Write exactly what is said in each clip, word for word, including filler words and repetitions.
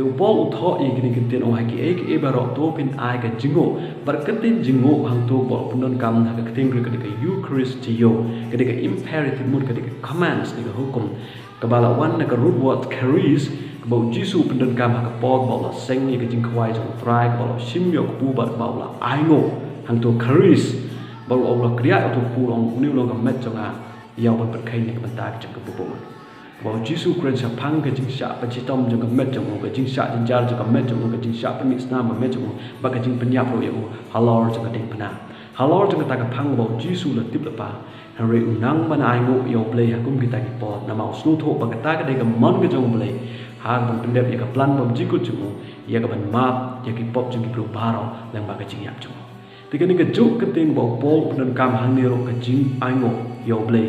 U Paul u thoh ïa kine ki ktien, u ong ha kiei kiei baroh to phin ai ka jingnguh. Bad ka ktien jingnguh hangto ba u pyndonkam ha ka ktien Greek ka dei ka Eucharisteo, ka dei ka imperative mood, ka dei ka commands, ne ka hukum. Kaba la wan na ka root word charis, kaba u Jisu u pyndonkam ha ka por ba u la seng ïa ka jingkhawai jong u Trai, kaba u la shim ïa u kpu bad ba u la ainguh. Hangto charis, ba u la kyrpad ïa u kpu, u ong une u long ka met jong nga, ïa u ban pynkheiñ na ka bynta ka jong ka burom. Ba u Jisu u kren shaphang ka jingshah pynshitom jong ka met jong u, ka jingshah jynjar jong ka met jong u, ka jingshah pynmih snam ka met jong u, bad ka jingpynïap ruh ïa u halor jong ka diengphna. Halor jong kata ka phang ba u Jisu u la tip lypa. Hynrei u nang ban ainguh ïa u Blei ha kum kita ki por, namar u sngewthuh ba kata ka dei ka mon ka jong u Blei, ha kaba pyndep ïa ka plan bymjukut jong u, ïa kaban map ïa ki pop jong ki briew baroh lyngba ka jingïap jong u. Te kane kajuh ka ktien ba u Paul u pyndonkam hangne ruh, ka jingainguh ïa u Blei.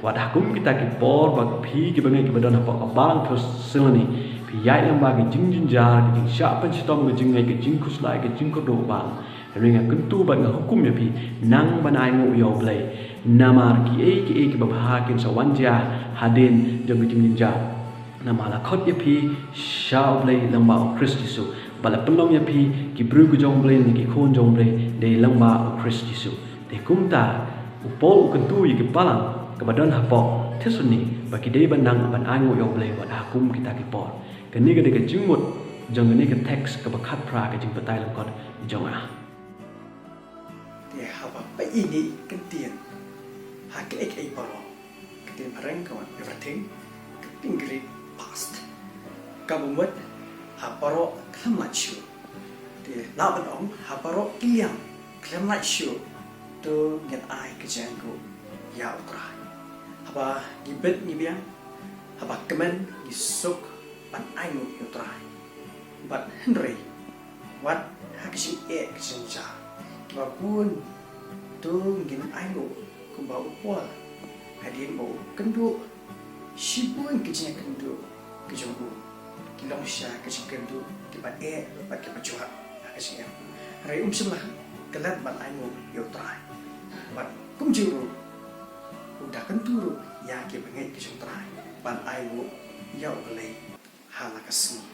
Wat ha kum kita ki por, ba phi kiba ngeit kiba don hapoh ka balang Thessaloni, phi ïaid lyngba ka jingjynjar, ka jingshah pynshitom, ka jingngeit, ka jingkhuslai, ka jingkyrduh bang. Hynrei nga kyntu bad nga hukum ïa phi, nang ban ainguh ïa u Blei. Namar kiei kiei kiba bha kin sa wan jia hadien jong ka jingjynjar. Namar la khot ïa phi sha u Blei lyngba u Khrist Jisu. Bad la pynlong ïa phi ki briew ki jong u Blei ne ki khun jong u Blei dei lyngba u Khrist Jisu. Te kumta u Paul u kyntu ïa ki balang kiba don hapoh Thessaloni ba ki dei ban nang ban ainguh ïa u Blei wat ha kum kita ki por. Kane ka dei ka jingmut jong kane ka text kaba khatphra ka jingbatai lyngkot jong nga. Te haba peit ïa kine ki ktien ha kiei kiei baroh, ka ktien phareng ka wan everything, ka ktien Greek past, kaba mut ha baroh khlem lait shuh. Te lah ban ong ha baroh ki liang khlem lait shuh, to ngin ai ka jingaiñguh ïa u Trai. Haba ngi bit ngi biang, haba kmen ngi suk ban ainguh ïa u Trai. Bad hynrei wat ha ka jingeh ka jingjynjar kiba bun, to ngin ainguh kumba u Paul, hadien ba u kynduh shibun ki jingkynduh ki jong u, ki long shisha ki jingkynduh kiba eh bad kiba jwat ha ka jingim. Hynrei um shym la klet ban ainguh ïa u Trai. Bad kumjuh ruh u da kyntu ruh ïa kiba ngeit ki jong u Trai ban ainguh ïa u Blei ha la ka sngi.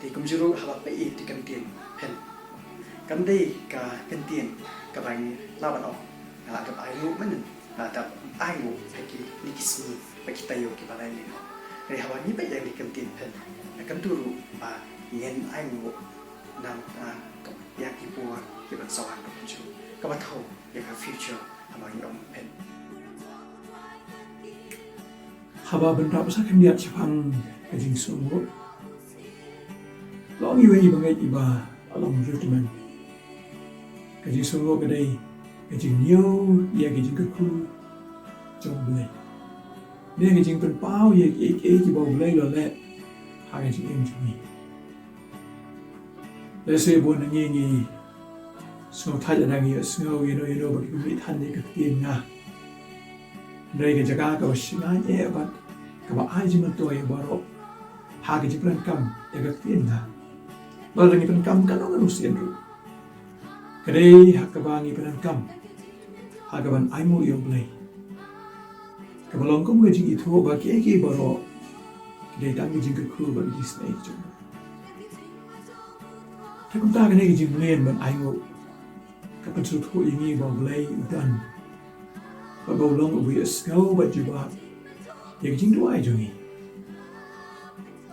Te kumjuh ruh haba peit ïa ka ktien phin, kam dei ka ktien kaba ngi lah ban ong nga la dep ainguh mynnin, nga la dep ainguh ha kine ki sngi bad kita ïa kiba lai lyngngoh. Hynrei haba ngi peit ïa ka ktien phin, nga kyntu ruh ba ngin ainguh nang, ah, ïa ki por kiban sa wan kumjuh, kaba thew ïa ka future haba ngi ong phin. Haba bynrap sa khyndiat shaphang ka jingsngewnguh, la ong iwei iba ngeit iba la ong Ruthman, ka jingsngewnguh ka dei ka jingñiew ïa ka jingkyrkhu jong U Blei. Ne ka jingpynpaw ïa kiei kiei kiba U Blei u la leh ha ka jingim jong ngi. Lehse bun na ngi ngi sngewthuh lada ngi ïohsngew ïano ïano ba ki mih than ïa ka ktien nga. Hynrei ka jaka kaba shngaiñ eh bad kaba ai jingmyntoi ïa baroh ha ka jingpyndonkam ïa ka ktien nga, bad lada ngi pyndonkam kano kano sien ruh, ka dei ha kaba ngi pyndonkam ha kaban ainguh ïa U Blei, kaba long kum ka jingithuh ba kiei kiei baroh ki dei tang ka jingkyrkhu bad ka jingisynei jong U. Te kumta kane ka jingmlien ban ainguh ka pynsngewthuh ïa ngi ba U Blei u don bad ba u long uba ïohsngew bad jubab ïa ka jingduwai jong ngi.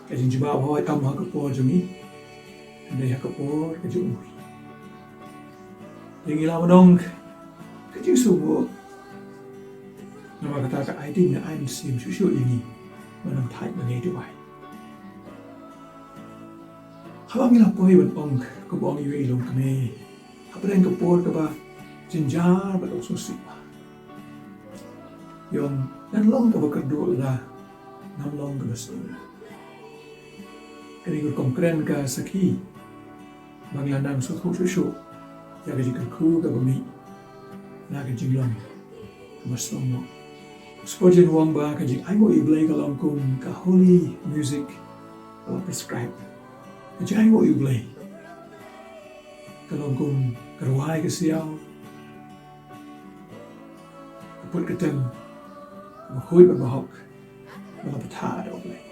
Ka jingjubab hooid kam ha ka por jong ngi, hynrei ha ka por ka jong u. Te ngi lah ban ong ka jingsngewnguh, namar kata ka ai ding, ka ai mynsiem shuh shuh ïa ngi ban ym thait ban ïai duwai. Haba ngi la poi ban ong kumba ong iwei i longkmie hapdeng ka por kaba jynjar bad ka sngewsih, ong ngan long kaba kyrduh lada ngam long kaba sngewsih. Kane ka rukom kren ka sakhi ba ngi la nang sngewthuh shuh shuh ïa ka jingkyrkhu kaba mih na ka jinglong kaba sngewsih. Spurgeon u ong ba ka jingainguh ïa U Blei ka long kum ka holy music kaba prescribed. Ka jingainguh ïa U Blei ka long kum ka rwai ka siaw, ka put ka tem, kaba khuid bad bahok, ba la bthah da U Blei.